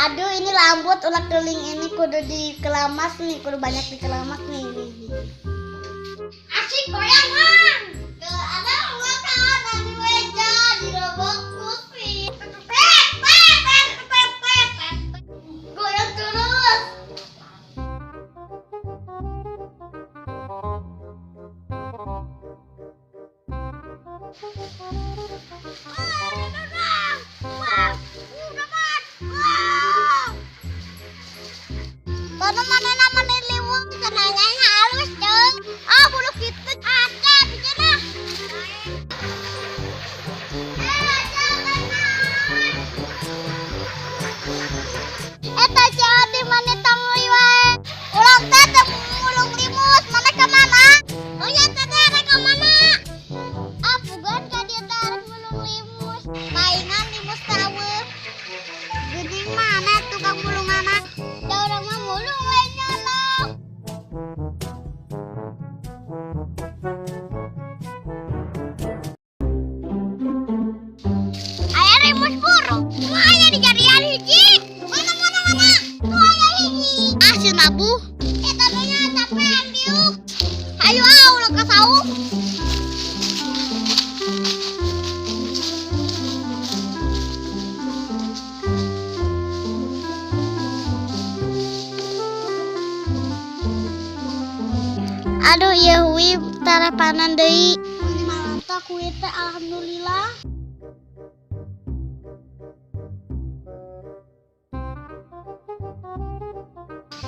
Aduh, ini rambut ulah keling ini kudu dikelamas nih, kudu banyak dikelamas nih. Asik goyangan. Ke ada makanan di meja dirobok kursi. Goyang terus. Kono mana namanya liwung kenanya halus dong. Ah, bulu gitu ada di sana. Eta jadi mana tangli wae. Ulang teh teu mulung limus, mana ke mana? Oh ya teh arek ka mana? Ah, bukan ka dieu teh arek mulung limus. Paingan limus taweuh. Geuning mana tukang mulungana? Da urang mah mulung lain nyolong. Aya limus burung. Wah, aya di jarian hiji. Mana mana mana? Tuh aya hiji. Ah, si nabuh. Eta teh nya capean diuk. Hayu ah ulah ka saung. Aduh, ieu hui tarapanan deui. Ini malam teh kuih teh alhamdulillah.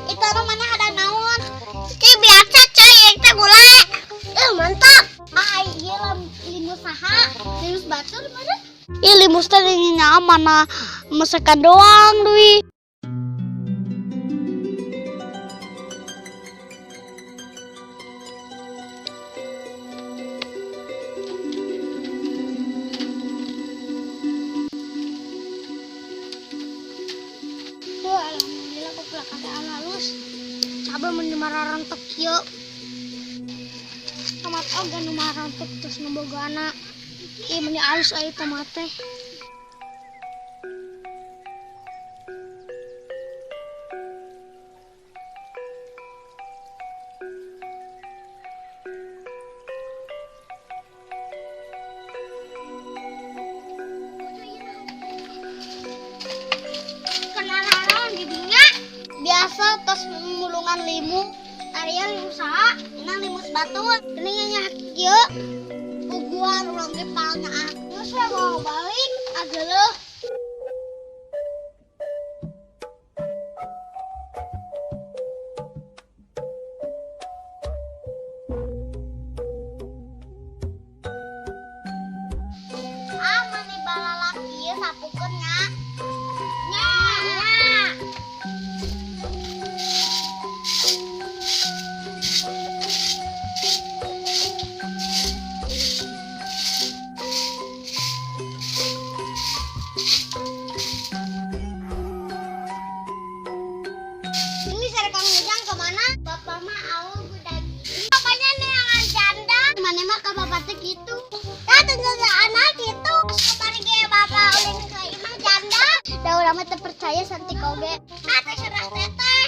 Itu anu mana ada naon? Ih, biasa cuy, ieu teh gula. Mantap. Ah, ieu limus saha? Limus batur mana? Ih, limus teh nya mana masakan doang deui. Tuh, alhamdulillah kok keadaan halus. Cabe mun marantek kieu. Tomat oge nu marantek terus nu bogana. Ih, meni halus aya tomat teh. Biasa tos mulungan limu, Area limu saha? Inang limus batur. Ini nya kieu. Puguan urang ge palna ah. Geus we mau balik ageuleuh. Ah, mani balalak ieu sapukeun nya. Nya. Nya. Ini sare Kang Ujang kemana? Bapak mah awu udah gini. Bapaknya neangan janda. Mana mah ka bapak teh gitu. Tah tentu anak gitu. Kemarin ge bapak ulin ke imah janda. Da urang mah teu percaya santik oge. Ah, terserah teteh.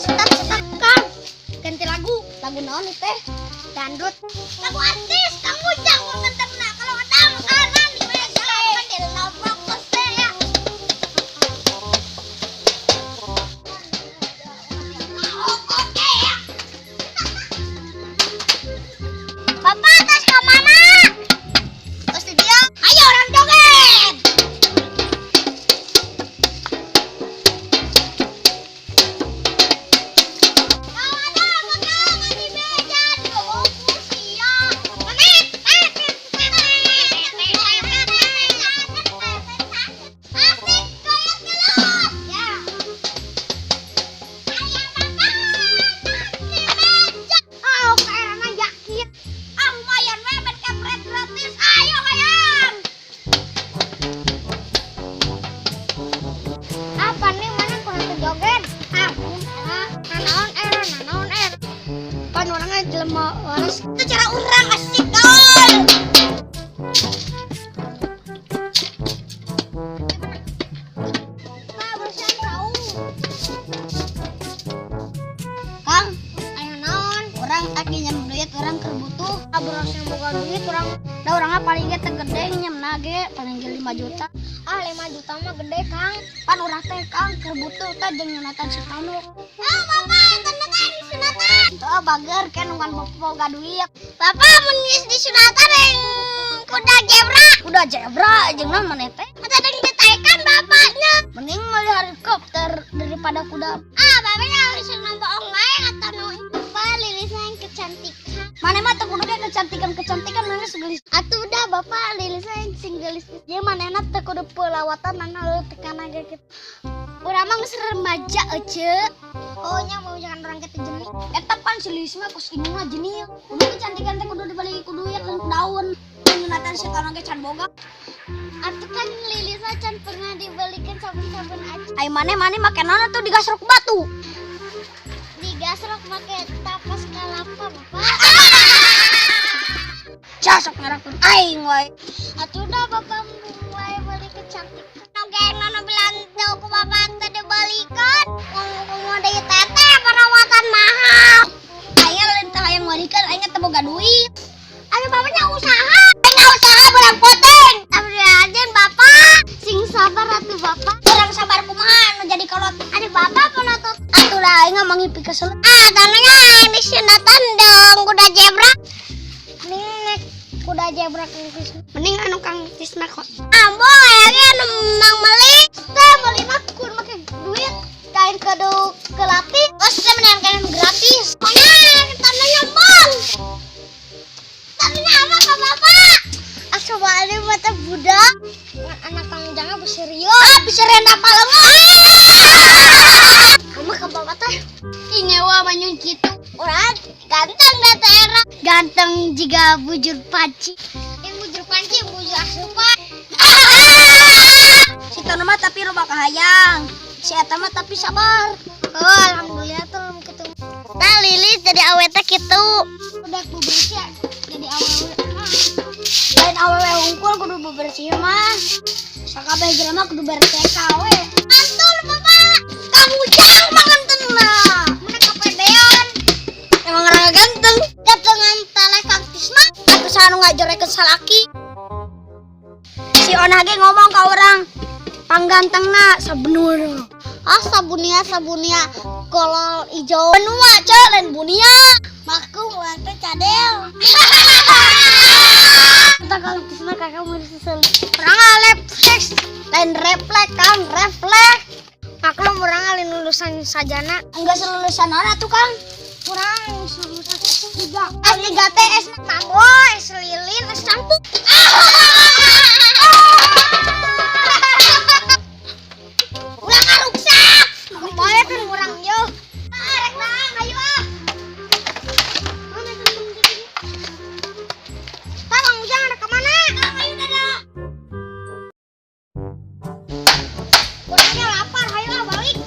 Stop, stop, Kang. Ganti lagu. Lagu naon teh? Dangdut. Lagu artis Kang Ujang ngeterna kalau ada makanan di meja dilabrak ya. Oke ya. Bapak tas ke mana? Ke studio. Ayo orang joget. Kalau ada makanan di meja dibawa kursi ya. Menit, jelema waras. Itu cara urang asik gaul. Pak, bersihan saung. Kang, ayo naon? Urang tak nginjem duit, urang keur butuh. Ah, yang boga duit urang. Da urangna paling ge teu gede nginjemna ge, paling ge 5 juta. Ah, 5 juta mah gede, Kang. Pan urang teh Kang keur butuh teh jeung nyunatan si Tanu. Ah, Bapak, tanda disunatan. Tuh bager ke nungguan boga duit. Bapak mun geus disunatan yang kuda zebra. Kuda zebra jeung naon maneh teh? Atau yang ditaekan bapaknya. Mending meuli helikopter daripada kuda. Ah, bapaknya harus bohong wae atau nu Bapak lilisnya yang kecantikan. Maneh mah teu kudu ge kecantikan-kecantikan maneh segelis. Atuh udah bapak lilisnya yang singgelis. Ieu manehna teu kudu pelawatan mana leutik kana ge kitu. Urang mah geus remaja ece. Oh nya mau jangan orang kitu jenis. Eta pan si Lilis mah kos indungna jenil. Kudu kecantikan teh kudu dibeli ku duit lain ku daun. Nyunatan si Tanu ge can boga. Atuh kan lilisnya can pernah dibelikan sabun-sabun aja. Ai maneh maneh make naon atuh digasrok batu. Digasrok make tapas kelapa bapak. Casok ngarakeun aing wae. Atuh udah bapak mulai beli kecantikan. Oke, nono bilang tuh ku bapak teh dibelikan. Ngomong deui teteh perawatan mahal. Aing lain teh hayang ngarikan aing teh boga duit. Aduh bapaknya usaha. Aing usaha beurang poteng. Tapi aja bapak sing sabar atuh bapak. Urang sabar kumaha nu jadi kolot. Aduh bapak pelotot. Atuh lah aing mah mangimpi kesel. Ah, tanahnya ini sunatan dong kuda zebra. Mending naik kuda zebra Kang Tisna. Mending anu Kang Tisna kok. Ambo kayaknya anu mang meli. Teh meli mah kudu make duit. Kain kudu kelatih. Terus teh mendingan kain gratis. Pokoknya tanahnya bang. Tanahnya apa ke bapak? Asa balik mata budak. Anak Kang Ujangnya berserius. Ah, bisa renda palem. Kamu ke bapak teh. Ih ngewa manyun kitu. Orang ganteng dah teh era. Ganteng jika bujur panci. Yang bujur panci, bujur asupan. Si Tono mah tapi loba kahayang. Si eta mah tapi sabar. Oh, alhamdulillah tuh belum ketemu. Nah, Lilis jadi awet gitu. Udah bebersih ya, jadi awewe. Lain awewe hungkul kudu bebersih mah. Sakabeh jelema kudu beres we. Mantul, Bapak. Kamu jangan mangentengna. Mana kepedean. Emang orang ganteng. Ketengan taleh Kang Tisna. Atuh saha nu ngajorekeun salaki. Si Ona ge ngomong ka urang, panggantengna sabenur. Ah, sabunia sabunia kolol ijo. Benua ceu lain bunia. Makum urang teh cadel. Entah Kang Tisna kakak mau disesel. Urang refleks, lain refleks Kang, refleks. Maklum urang alin lulusan sajana. Enggak selulusan ora tuh Kang. Kurang lulusan S3. S3 teh S Mambo, es lilin, es campur. Urang ngaruksak. Boleh kan urang yo. Ah, rek naang, ayo ah. Mana temen gitu? Pak, Bang Ujang ada kemana? Ayo dadah. Urangnya lapar, ayo ah balik.